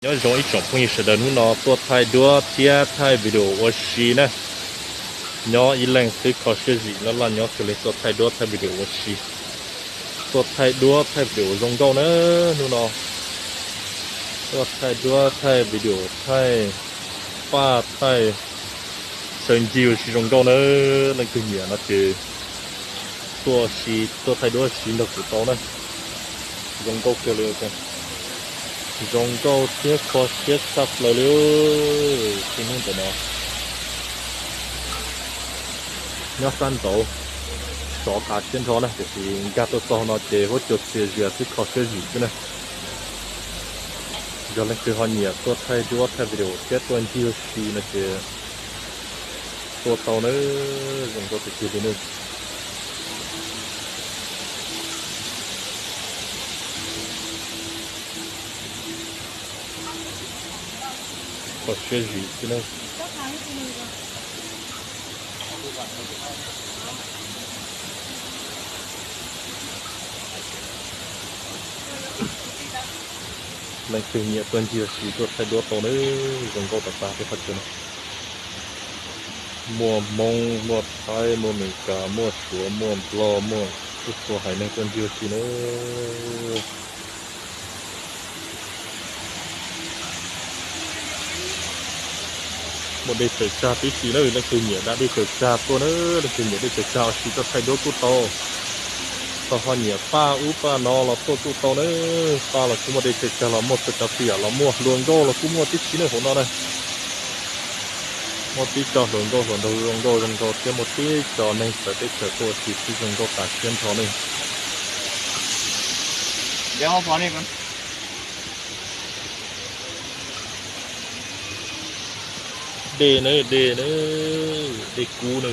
Nyob zoo ib tsoom phooj ywg sawv daws, hnub no tuaj thaij duab thiab thaij video ua si na. Nyob ib leeg xwb kho siab zim laj laj, nyob xws li tuaj thaij duab thaij video ua si. Tuaj thaij duab thaij video zoo nkauj na hnub no. Tuaj thaij duab thaij video thaij paj thaij xaw ncig ua si zoo nkauj na. Leej twg nyiam no ces tuaj si, tuaj thaij duab si nrog kuv tau na. Zoo nkauj kawg li. Zoo nkauj thiab kho siab tshaj plaws li. Txij hnub ntawm no nyob sab nraud sov tas siab nrho na, tiam sis nkag tuaj txog no ces huab cua txias zias xwb kho siab zim xwb na. Yog leej twg ho nyiam tuaj thaij duab thaij video thiab tuaj ncig ua si no ces tuaj tau na, zoo nkauj tiag tiag li na. Kho siab zim xwb na. Leej twg nyiam tuaj ncig ua si tuaj thaij duab tau na, zoo nkauj tas tas tej qhov chaw no. Muaj Hmoob, muaj Thaib, muaj Amelikas, muaj Suav, muaj Nplog, muaj txhua txhua haiv neeg tuaj ncig ua si na. Muaj dej tsaws tsag tib si na, leej twg nyiam da dej tsaws tsag tuaj na, leej twg nyiam dej tsaws tsag ua si tuaj thaij duab kuj tau. Thaum ho nyiam paj ub paj no los tuaj kuj tau na, paj los kuj muaj, dej tsaws tsag los muaj, txhua cov txiv yam los muaj, hluas nkauj los kuj muaj tib si na hauv no na. Muaj tib co hluas nkauj hluas nraug zoo nkauj zoo nraug thiab muaj tib co neeg txawv teb chaws tuaj ua si xwb zoo nkauj tas siab nrho ne. Dej na, dej na, dej kub na.